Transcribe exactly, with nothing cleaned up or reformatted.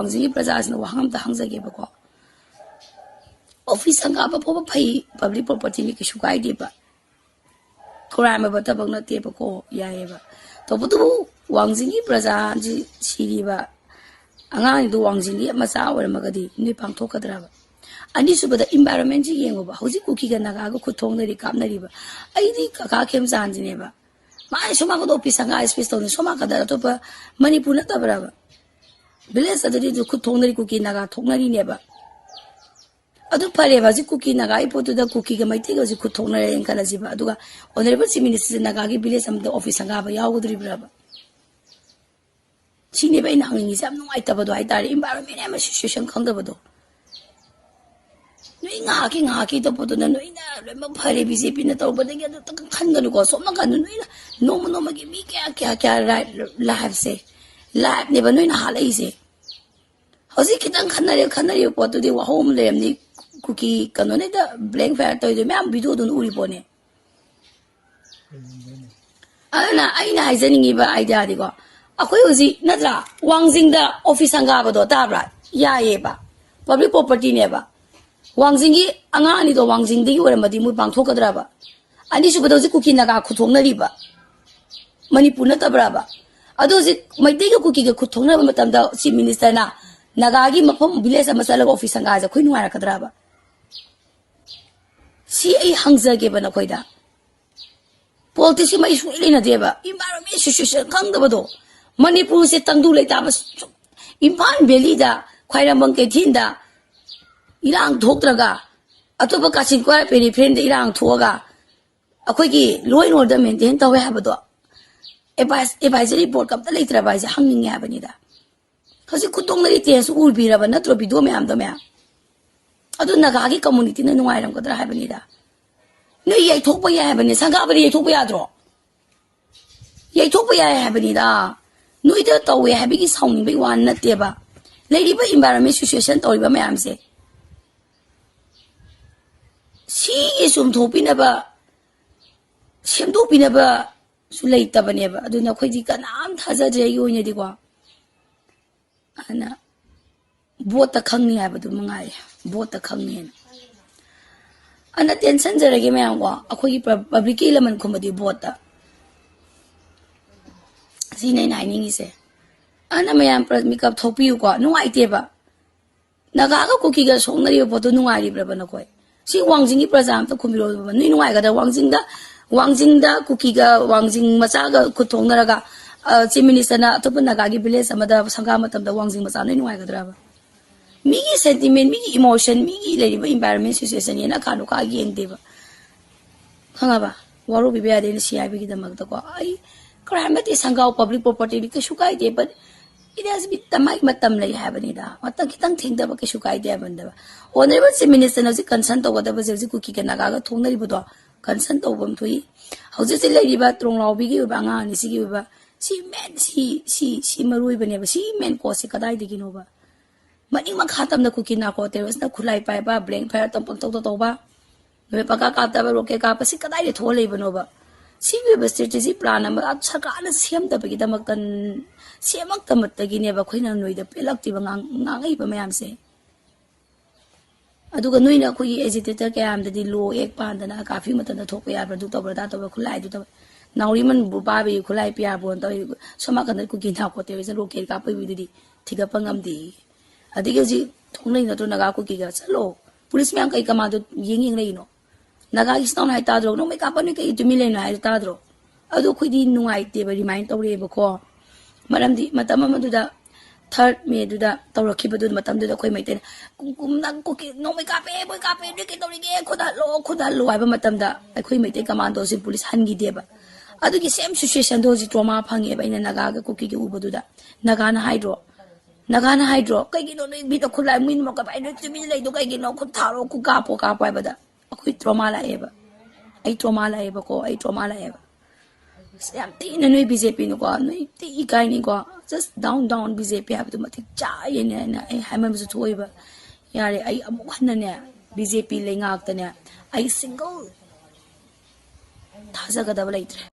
ꯋꯥꯡꯖꯤꯡꯒꯤ ꯄ꯭ꯔꯖꯥꯁꯤꯅ ꯋꯥꯍꯪ ꯑꯝꯇ ꯍꯪꯖꯒꯦꯕꯀꯣ꯫ ꯑꯣꯐꯤꯁ ꯁꯪꯒꯥꯕ ꯐꯥꯎꯕ ꯐꯩ, ꯄꯕ꯭ꯂꯤꯛ ꯄ꯭ꯔꯣꯄꯔꯇꯤꯅꯤ, ꯀꯩꯁꯨ ꯀꯥꯏꯗꯦꯕ, ꯀ꯭ꯔꯥꯏꯝ ꯑꯣꯏꯕ ꯊꯕꯛ ꯅꯠꯇꯦꯕꯀꯣ, ꯌꯥꯏꯑꯕ꯫ ꯇꯧꯕꯇꯕꯨ ꯋꯥꯡꯖꯤꯡꯒꯤ ꯄ꯭ꯔꯖꯥꯁꯤ ꯁꯤꯔꯤꯕ ꯑꯉꯥꯡꯗꯨ ꯋꯥꯡꯖꯤꯡꯒꯤ ꯃꯆꯥ ꯑꯣꯏꯔꯝꯃꯒꯗꯤ ꯅꯣꯏ ꯄꯥꯡꯊꯣꯛꯀꯗ꯭ꯔꯕ? ꯑꯅꯤꯁꯨꯕꯗ ꯏꯟꯚꯥꯏꯔꯣꯟꯃꯦꯟꯁꯤ ꯌꯦꯡꯉꯨꯕ꯫ ꯍꯧꯖꯤꯛ ꯀꯨꯀꯤꯒ ꯅꯥꯒꯥꯒ ꯈꯨꯠ ꯊꯣꯡꯅꯔꯤ ꯀꯥꯞꯅꯔꯤꯕ꯫ ꯑꯩꯗꯤ ꯀꯀꯥ ꯈꯦꯝꯆꯥꯟꯁꯤꯅꯦꯕ꯫ ꯃꯥꯅ ꯁꯣꯝ ꯅꯥꯀꯟꯗ ꯑꯣꯐꯤꯁ ꯁꯪꯒꯥ ꯁ꯭ꯄꯦꯁ ꯇꯧꯅꯤ, ꯁꯣꯝ ꯅꯥꯀꯟꯗ ꯑꯇꯣꯞꯄ ꯃꯅꯤꯄꯨꯔ ꯅꯠꯇꯕ꯭ꯔꯕ? ꯚꯤꯂꯦꯖ ꯑꯗꯨꯗꯤ ꯑꯗꯨ ꯈꯨꯠ ꯊꯣꯡꯅꯔꯤ, ꯀꯨꯀꯤ ꯅꯥꯒꯥ ꯊꯣꯛꯅꯔꯤꯅꯦꯕ꯫ ꯑꯗꯨ ꯐꯔꯦꯕ, ꯍꯧꯖꯤꯛ ꯀꯨꯀꯤ ꯅꯥꯒꯥꯒꯤ ꯄꯣꯠꯇꯨꯗ ꯀꯨꯀꯤꯒ ꯃꯩꯇꯩꯒ ꯍꯧꯖꯤꯛ ꯈꯨꯠ ꯊꯣꯛꯅꯔꯦꯅ ꯈꯜꯂꯁꯤꯕ꯫ ꯑꯗꯨꯒ ꯑꯣꯅꯔꯦꯕꯜ ꯆꯤꯐ ꯃꯤꯅꯤꯁꯇꯔꯁꯦ ꯅꯥꯒꯥꯒꯤ ꯚꯤꯂꯦꯖ ꯑꯃꯗ ꯑꯣꯐꯤꯁ ꯁꯪꯒꯥꯕ ꯌꯥꯎꯒꯗꯣꯔꯤꯕ꯭ꯔꯕ? ꯁꯤꯅꯦꯕ ꯑꯩꯅ ꯍꯪꯅꯤꯡꯉꯤꯁꯦ, ꯌꯥꯝ ꯅꯨꯡꯉꯥꯏꯇꯕꯗꯣ ꯍꯥꯏꯇꯥꯔꯦ, ꯏꯟꯚꯥꯏꯔꯣꯟꯃꯦꯟ ꯑꯃ ꯁꯤꯆꯨꯋꯦꯁꯟ ꯈꯪꯗꯕꯗꯣ꯫ ꯅꯣꯏ ꯉꯥꯏꯍꯥꯛꯀꯤ ꯉꯥꯏꯍꯥꯛꯀꯤ ꯇꯧꯕꯗꯨꯅ ꯅꯣꯏꯅ ꯂꯣꯏꯅꯃꯛ ꯐꯔꯦ, ꯕꯤ ꯖꯦ ꯄꯤꯅ ꯇꯧꯕꯗꯒꯤ ꯑꯗꯨ ꯈꯟꯒꯅꯨꯀꯣ꯫ ꯁꯣꯝ ꯅꯥꯀꯟꯗ ꯅꯣꯏꯅ ꯅꯣꯡꯃ ꯅꯣꯡꯃꯒꯤ ꯃꯤ ꯀꯌꯥ ꯀꯌꯥ ꯀꯌꯥ ꯂꯥꯏꯐꯁꯦ, ꯂꯥꯏꯐꯅꯦꯕ ꯅꯣꯏꯅ ꯍꯥꯠꯂꯛꯏꯁꯦ꯫ ꯍꯧꯖꯤꯛ ꯈꯤꯇꯪ ꯈꯟꯅꯔꯦ, ꯈꯟꯅꯔꯤꯕ ꯄꯣꯠꯇꯨꯗꯤ ꯋꯥꯍꯧ ꯑꯃ ꯂꯩꯔꯝꯅꯤ꯫ ꯀꯨꯀꯤ ꯀꯩꯅꯣꯅꯤꯗ ꯕ꯭ꯂꯦꯡ ꯐꯥꯌꯔ ꯇꯧꯔꯤꯗꯣ ꯃꯌꯥꯝ ꯚꯤꯗꯤꯑꯣꯗꯨꯅ ꯎꯔꯤ ꯄꯣꯠꯅꯦ꯫ ꯑꯗꯨꯅ ꯑꯩꯅ ꯍꯥꯏꯖꯅꯤꯡꯉꯤꯕ ꯑꯥꯏꯗꯤꯌꯥꯗꯤꯀꯣ, ꯑꯩꯈꯣꯏ ꯍꯧꯖꯤꯛ ꯅꯠꯇ꯭ꯔꯥ, ꯋꯥꯡꯖꯤꯡꯗ ꯑꯣꯐꯤꯁ ꯁꯪꯒꯥꯕꯗꯣ ꯇꯥꯕ꯭ꯔꯥ? ꯌꯥꯏꯌꯦꯕ, ꯄꯕ꯭ꯂꯤꯛ ꯄ꯭ꯔꯣꯄꯔꯇꯤꯅꯦꯕ꯫ ꯋꯥꯡꯖꯤꯡꯒꯤ ꯑꯉꯥꯡ ꯑꯅꯤꯗꯣ ꯋꯥꯡꯖꯤꯡꯗꯒꯤ ꯑꯣꯏꯔꯝꯃꯗꯤ ꯃꯣꯏ ꯄꯥꯡꯊꯣꯛꯀꯗ꯭ꯔꯕ? ꯑꯅꯤꯁꯨꯕꯗ ꯍꯧꯖꯤꯛ ꯀꯨꯀꯤ ꯅꯥꯒꯥ ꯈꯨꯠ ꯊꯣꯛꯅꯔꯤꯕ ꯃꯅꯤꯄꯨꯔ ꯅꯠꯇꯕ꯭ꯔꯕ? ꯑꯗꯣ ꯍꯧꯖꯤꯛ ꯃꯩꯇꯩꯒ ꯀꯨꯀꯤꯒ ꯈꯨꯠ ꯊꯣꯛꯅꯕ ꯃꯇꯝꯗ ꯆꯤꯐ ꯃꯤꯅꯤꯁꯇꯔꯅ ꯅꯥꯒꯥꯒꯤ ꯃꯐꯝ ꯚꯤꯂꯦꯖ ꯑꯃ ꯆꯠꯂꯒ ꯑꯣꯐꯤꯁ ꯁꯪꯒꯥꯁꯦ ꯑꯩꯈꯣꯏ ꯅꯨꯡꯉꯥꯏꯔꯛꯀꯗ꯭ꯔꯕ? ꯁꯤ ꯑꯩ ꯍꯪꯖꯒꯦꯕ ꯅꯈꯣꯏꯗ꯫ ꯄꯣꯂꯤꯇꯤꯛꯁꯀꯤ ꯃꯔꯤ ꯁꯨꯡꯂꯩ ꯂꯩꯅꯗꯦꯕ꯫ ꯏꯟꯚꯥꯏꯔꯣꯟꯃꯦꯟ ꯁꯤꯆꯨꯋꯦꯁꯟ ꯈꯪꯗꯕꯗꯣ꯫ ꯃꯅꯤꯄꯨꯔꯁꯦ ꯇꯪꯗꯨ ꯂꯩꯇꯥꯕ ꯁꯨ-, ꯏꯝꯐꯥꯜ ꯚꯦꯂꯤꯗ, ꯈ꯭ꯋꯥꯏꯔꯝꯕꯟ ꯀꯩꯊꯦꯜꯗ ꯏꯔꯥꯡ ꯊꯣꯛꯇ꯭ꯔꯒ, ꯑꯇꯣꯞꯄ ꯀꯥꯆꯤꯟ ꯀꯣꯌꯥ ꯄꯦꯔꯤꯐꯦꯔꯦꯜꯗ ꯏꯔꯥꯡ ꯊꯣꯛꯑꯒ ꯑꯩꯈꯣꯏꯒꯤ law and order maintain ꯇꯧꯋꯦ ꯍꯥꯏꯕꯗꯣ, ꯑꯦꯗꯚꯥꯏꯁ-, ꯑꯦꯗꯚꯥꯏꯖꯔꯤ ꯕꯣꯔꯗ ꯑꯝꯇ ꯂꯩꯇ꯭ꯔꯕ ꯍꯥꯏꯁꯦ ꯍꯪꯅꯤꯡꯉꯦ ꯍꯥꯏꯕꯅꯤꯗ꯫ ꯍꯧꯖꯤꯛ ꯈꯨꯠ ꯊꯣꯡꯅꯔꯤ ꯇꯦꯟꯁꯨ ꯎꯕꯤꯔꯕ ꯅꯠꯇ꯭ꯔꯣ, ꯚꯤꯗꯤꯑꯣ ꯃꯌꯥꯝꯗꯣ ꯃꯌꯥꯝ? ꯑꯗꯨ ꯅꯥꯒꯥꯒꯤ ꯀꯝꯃꯨꯅꯤꯇꯤꯅ ꯅꯨꯡꯉꯥꯏꯔꯝꯒꯗ꯭ꯔꯥ ꯍꯥꯏꯕꯅꯤꯗ꯫ ꯅꯣꯏ ꯌꯩꯊꯣꯛꯄ ꯌꯥꯏ ꯍꯥꯏꯕꯅꯤ, ꯁꯪꯒꯥꯕꯗꯤ ꯌꯩꯊꯣꯛꯄ ꯌꯥꯗ꯭ꯔꯣ? ꯌꯩꯊꯣꯛꯄ ꯌꯥꯏ ꯍꯥꯏꯕꯅꯤꯗ꯫ ꯅꯣꯏꯗ ꯇꯧꯋꯦ ꯍꯥꯏꯕꯒꯤ ꯁꯥꯎꯅꯤꯡꯕꯒꯤ ꯋꯥ ꯅꯠꯇꯦꯕ꯫ ꯂꯩꯔꯤꯕ ꯏꯟꯚꯥꯏꯔꯣꯟꯃꯦꯟ ꯁꯤꯆꯨꯋꯦꯁꯟ ꯇꯧꯔꯤꯕ ꯃꯌꯥꯝꯁꯦ ꯁꯤꯒꯤ ꯆꯨꯝꯊꯣꯛꯄꯤꯅꯕ, ꯁꯦꯝꯗꯣꯛꯄꯤꯅꯕꯁꯨ ꯂꯩꯇꯕꯅꯦꯕ꯫ ꯑꯗꯨꯅ ꯑꯩꯈꯣꯏꯗꯤ ꯀꯅꯥꯝ ꯊꯥꯖꯗ꯭ꯔꯦ ꯑꯩꯒꯤ ꯑꯣꯏꯅꯗꯤꯀꯣ꯫ ꯑꯗꯨꯅ ꯚꯣꯠꯇ ꯈꯪꯅꯤ ꯍꯥꯏꯕꯗꯨ ꯃꯉꯥꯏꯔꯦ꯫ ꯚꯣꯠꯇ ꯈꯪꯅꯤ ꯍꯥꯏꯅ꯫ ꯑꯗꯨꯅ ꯇꯦꯟꯁꯟꯖꯔꯒꯦ ꯃꯌꯥꯝꯀꯣ, ꯑꯩꯈꯣꯏꯒꯤ ꯄꯕ꯭ꯂꯤꯛꯀꯤ ꯂꯃꯟ ꯈꯨꯝꯕꯗꯤ ꯚꯣꯠꯇ꯫ ꯁꯤꯅꯦ ꯑꯩꯅ ꯍꯥꯏꯅꯤꯡꯉꯤꯁꯦ꯫ ꯑꯗꯨꯅ ꯃꯌꯥꯝ ꯄ꯭ꯔ-, ꯃꯤꯀꯞ ꯊꯣꯛꯄꯤꯌꯨꯀꯣ, ꯅꯨꯡꯉꯥꯏꯇꯦꯕ꯫ ꯅꯥꯒꯥꯒ ꯀꯨꯀꯤꯒ ꯁꯣꯛꯅꯔꯤꯕ ꯄꯣꯠꯇꯣ ꯅꯨꯡꯉꯥꯏꯔꯤꯕ꯭ꯔꯕ ꯅꯈꯣꯏ? ꯁꯤ ꯋꯥꯡꯖꯤꯡꯒꯤ ꯄ꯭ꯔꯖꯥ ꯑꯝꯇ ꯈꯨꯝꯕꯤꯔꯣꯕ꯫ ꯅꯣꯏ ꯅꯨꯡꯉꯥꯏꯒꯗ꯭ꯔꯥ? ꯋꯥꯡꯖꯤꯡꯗ, ꯋꯥꯡꯖꯤꯡꯗ ꯀꯨꯀꯤꯒ ꯋꯥꯡꯖꯤꯡ ꯃꯆꯥꯒ ꯈꯨꯠ ꯊꯣꯛꯅꯔꯒ, ꯑ, ꯆꯤꯐ ꯃꯤꯅꯤꯁꯇꯔꯅ ꯑꯇꯣꯞꯄ ꯅꯥꯒꯥꯒꯤ ꯚꯤꯂꯦꯖ ꯑꯃꯗ ꯁꯪꯒꯥ ꯃꯇꯝꯗ ꯋꯥꯡꯖꯤꯡ ꯃꯆꯥ ꯅꯣꯏ ꯅꯨꯡꯉꯥꯏꯒꯗ꯭ꯔꯕ? ꯃꯤꯒꯤ ꯁꯦꯟꯇꯤꯃꯦꯟ, ꯃꯤꯒꯤ ꯏꯃꯣꯁꯟ, ꯃꯤꯒꯤ ꯂꯩꯔꯤꯕ ꯏꯟꯚꯥꯏꯔꯣꯟꯃꯦꯟ ꯁꯤꯆꯨꯋꯦꯁꯟ ꯌꯦꯡꯉ ꯀꯥꯟꯗ ꯀꯥ ꯌꯦꯡꯗꯦꯕ꯫ ꯈꯪꯉꯕ? ꯋꯥꯔꯧꯕꯤꯕ ꯌꯥꯗꯦ ꯑꯩꯅ ꯁꯤ ꯍꯥꯏꯕꯒꯤꯗꯃꯛꯇꯀꯣ꯫ ꯑꯩ ꯀ꯭ꯔꯥꯏꯝ ꯅꯠꯇꯦ, ꯁꯪꯒꯥꯎ ꯄꯕ꯭ꯂꯤꯛ ꯄ꯭ꯔꯣꯄꯔꯇꯤꯅꯤ, ꯀꯩꯁꯨ ꯀꯥꯏꯗꯦ, but it has been, ꯃꯥꯒꯤ ꯃꯇꯝ ꯂꯩ ꯍꯥꯏꯕꯅꯤꯗ꯫ ꯃꯇꯝ ꯈꯤꯇꯪ ꯊꯦꯡꯊꯕ ꯀꯩꯁꯨ ꯀꯥꯏꯗꯦ ꯍꯥꯏꯕꯅꯤꯗ꯫ ꯑꯣꯅꯔꯦꯕꯜ ꯆꯤꯐ ꯃꯤꯅꯤꯁꯇꯔꯅ ꯍꯧꯖꯤꯛ ꯀꯟꯁꯔꯟ ꯇꯧꯒꯗꯕꯁꯦ ꯍꯧꯖꯤꯛ ꯀꯨꯀꯤꯒ ꯅꯥꯒꯥꯒ ꯊꯣꯛꯅꯔꯤꯕꯗꯣ ꯀꯟꯁꯔꯟ ꯇꯧꯕ ꯑꯃ ꯊꯣꯛꯏ꯫ ꯍꯧꯖꯤꯛ ꯍꯧꯖꯤꯛ ꯂꯩꯔꯤꯕ ꯇ꯭ꯔꯣꯡꯂꯥꯎꯕꯤꯒꯤ ꯑꯣꯏꯕ ꯑꯉꯥꯡ ꯑꯅꯤꯁꯤꯒꯤ ꯑꯣꯏꯕ ꯁꯤ ꯃꯦꯟ, ꯁꯤ, ꯁꯤ, ꯁꯤ ꯃꯔꯨ ꯑꯣꯏꯕꯅꯦꯕ꯫ ꯁꯤ ꯃꯦꯟ ꯀꯣꯁꯁꯦ ꯀꯗꯥꯏꯗꯒꯤꯅꯣꯕ? ꯃꯅꯤꯡ ꯃꯈꯥ ꯇꯝꯅ ꯀꯨꯀꯤ ꯅꯥꯔꯀꯣ ꯇꯦꯔꯣꯔꯤꯁꯅ ꯈꯨꯠꯂꯥꯏ ꯄꯥꯏꯕ, ꯕ꯭ꯂꯦꯡ ꯐꯥꯏꯌꯔ ꯇꯧ-, ꯄꯪꯇꯧꯗ ꯇꯧꯕ, ꯅꯨꯃꯤꯠ ꯄꯪꯀꯥ ꯀꯥꯞꯇꯕ, ꯔꯣꯀꯦꯠ ꯀꯥꯞꯄ, ꯁꯤ ꯀꯗꯥꯏꯗ ꯊꯣꯛꯑ ꯂꯩꯕꯅꯣꯕ? ꯁꯤꯒꯤ ꯑꯣꯏꯕ ꯁ꯭ꯇ꯭ꯔꯦꯇꯦꯖꯤ ꯄ꯭ꯂꯥꯟ ꯑꯃ ꯁꯔꯀꯥꯔꯅ ꯁꯦꯝꯗꯕꯒꯤꯗꯃꯛꯇ, ꯁꯦꯝꯃꯛꯇꯃꯛꯇꯒꯤꯅꯦꯕ ꯑꯩꯈꯣꯏꯅ ꯅꯣꯏꯗ ꯄꯦꯜꯂꯛꯇ꯭ꯔꯤꯕ, ꯉꯥꯡ-, ꯉꯥꯡꯉꯛꯏꯕ ꯃꯌꯥꯝꯁꯦ꯫ ꯑꯗꯨꯒ ꯅꯣꯏꯅ ꯑꯩꯈꯣꯏꯒꯤ ꯑꯦꯖꯤꯇꯦꯇꯔ ꯀꯌꯥ ꯑꯃꯗꯗꯤ ꯂꯣ ꯑꯦꯛ ꯄꯥꯟꯗꯅ ꯀꯥꯔꯐ꯭ꯌꯨ ꯃꯇꯝꯗ ꯊꯣꯛꯄ ꯌꯥꯕ꯭ꯔꯥ, ꯑꯗꯨ ꯇꯧꯕ꯭ꯔꯥ, ꯑꯗꯥ ꯇꯧꯕ꯭ꯔꯥ, ꯈꯨꯠꯂꯥꯏꯗꯨ ꯇꯧꯕ, ꯅꯥꯎꯔꯤꯃꯟꯕꯨ ꯄꯥꯕꯒꯤ ꯈꯨꯠꯂꯥꯏ ꯄꯤꯌꯥꯕꯣꯅ ꯇꯧꯔꯤ꯫ ꯁꯣꯝ ꯅꯥꯀꯟꯗ ꯀꯨꯀꯤ ꯅꯥꯔꯀꯣ ꯇꯦꯔꯣꯔꯤꯁꯅ ꯔꯣꯀꯦꯠ ꯀꯥꯞꯄꯒꯤꯗꯨꯗꯤ ꯊꯤꯒꯠꯄ ꯉꯝꯗꯦ꯫ ꯑꯗꯒꯤ ꯍꯧꯖꯤꯛ ꯊꯣꯡꯅꯩ ꯅꯠꯇ꯭ꯔꯣ ꯅꯥꯒꯥ ꯀꯨꯀꯤꯒ? ꯆꯠꯂꯣ꯫ ꯄꯨꯂꯤꯁ ꯃꯌꯥꯝ ꯀꯩ ꯀꯃꯥꯟꯗꯣ ꯌꯦꯡ ꯌꯦꯡ ꯂꯩꯔꯤꯅꯣ? ꯅꯥꯒꯥꯒꯤ ꯏꯆꯤꯟ ꯏꯅꯥꯎꯅ ꯍꯥꯏ ꯇꯥꯗ꯭ꯔꯣ? ꯅꯣꯡꯃꯩ ꯀꯥꯞꯄ ꯅꯣꯏ ꯀꯩ ꯇꯨꯃꯤꯟ ꯂꯩꯅꯣ ꯍꯥꯏ ꯇꯥꯗ꯭ꯔꯣ? ꯑꯗꯣ ꯑꯩꯈꯣꯏꯗꯤ ꯅꯨꯡꯉꯥꯏꯇꯦꯕ, ꯔꯤꯃꯥꯏꯟ ꯇꯧꯔꯛꯑꯦꯕꯀꯣ꯫ ꯃꯔꯝꯗꯤ ꯃꯇꯝ ꯑꯃꯗꯨꯗ ꯊꯥꯔꯠ ꯃꯦꯗꯨꯗ ꯇꯧꯔꯛꯈꯤꯕꯗꯨ ꯃꯇꯝꯗꯨꯗ ꯑꯩꯈꯣꯏ ꯃꯩꯇꯩꯅ ꯀꯨꯝ-, ꯀꯨꯝꯅ ꯀꯨꯀꯤ ꯅꯣꯡꯃꯩ ꯀꯥꯞꯄꯦ, ꯃꯣꯏ ꯀꯥꯞꯄꯦ, ꯅꯣꯏ ꯀꯩ ꯇꯧꯔꯤꯒꯦ? ꯈꯨꯠ ꯍꯜꯂꯣ, ꯈꯨꯠ ꯍꯜꯂꯣ ꯍꯥꯏꯕ ꯃꯇꯝꯗ ꯑꯩꯈꯣꯏ ꯃꯩꯇꯩ ꯀꯃꯥꯟꯗꯣꯁꯤ ꯄꯨꯂꯤꯁ ꯍꯟꯈꯤꯗꯦꯕ꯫ ꯑꯗꯨꯒꯤ ꯁꯦꯝ ꯁꯤꯆꯨꯋꯦꯁꯟꯗꯣ ꯍꯧꯖꯤꯛ ꯇ꯭ꯔꯣꯃꯥ ꯐꯪꯉꯦꯕ ꯑꯩꯅ ꯅꯥꯒꯥꯒ ꯀꯨꯀꯤꯒ ꯎꯕꯗꯨꯗ꯫ ꯅꯥꯒꯥꯅ ꯍꯥꯏꯗ꯭ꯔꯣ? ꯅꯥꯒꯥꯅ ꯍꯥꯏꯗ꯭ꯔꯣ? "ꯀꯩꯒꯤꯅꯣ ꯅꯣꯏ ꯃꯤꯠꯇ ꯈꯨꯠꯂꯥꯏ ꯃꯨꯏꯅꯃꯛ ꯀꯃꯥꯏꯅ ꯅꯣꯏ ꯇꯨꯃꯤꯟ ꯂꯩꯗꯣ ꯀꯩꯒꯤꯅꯣ? ꯈꯨꯠ ꯊꯥꯔꯣ, ꯈꯨꯠ ꯀꯥꯞꯄꯣ, ꯀꯥꯞꯄꯣ" ꯍꯥꯏꯕꯗ꯫ ꯑꯩꯈꯣꯏ ꯇ꯭ꯔꯣꯃꯥ ꯂꯥꯛꯑꯦꯕ꯫ ꯑꯩ ꯇ꯭ꯔꯣꯃꯥ ꯂꯥꯛꯑꯦꯕꯀꯣ, ꯑꯩ ꯇ꯭ꯔꯣꯃꯥ ꯂꯥꯛꯑꯦꯕ꯫ ꯑꯁ, ꯌꯥꯝ ꯊꯤꯅ ꯅꯣꯏ ꯕꯤ ꯖꯦ ꯄꯤꯅꯀꯣ, ꯅꯣꯏ ꯊꯤ ꯏꯀꯥꯏꯅꯤꯀꯣ꯫ Just down, down, B J P ꯍꯥꯏꯕꯗꯨ ꯃꯇꯤꯛ ꯆꯥꯏꯌꯦꯅ ꯑꯩꯅ ꯑꯩ ꯍꯥꯏꯃꯟꯕꯁꯨ ꯊꯣꯛꯑꯣꯏꯕ꯫ ꯌꯥꯔꯦ, ꯑꯩ ꯑꯃꯨꯛ ꯍꯟꯅꯅꯦ, ꯕꯤ ꯖꯦ ꯄꯤ ꯂꯩꯉꯥꯛꯇꯅꯦ, ꯑꯩ ꯁꯤꯡꯒꯜ ꯊꯥꯖꯒꯗꯕ ꯂꯩꯇ꯭ꯔꯦ꯫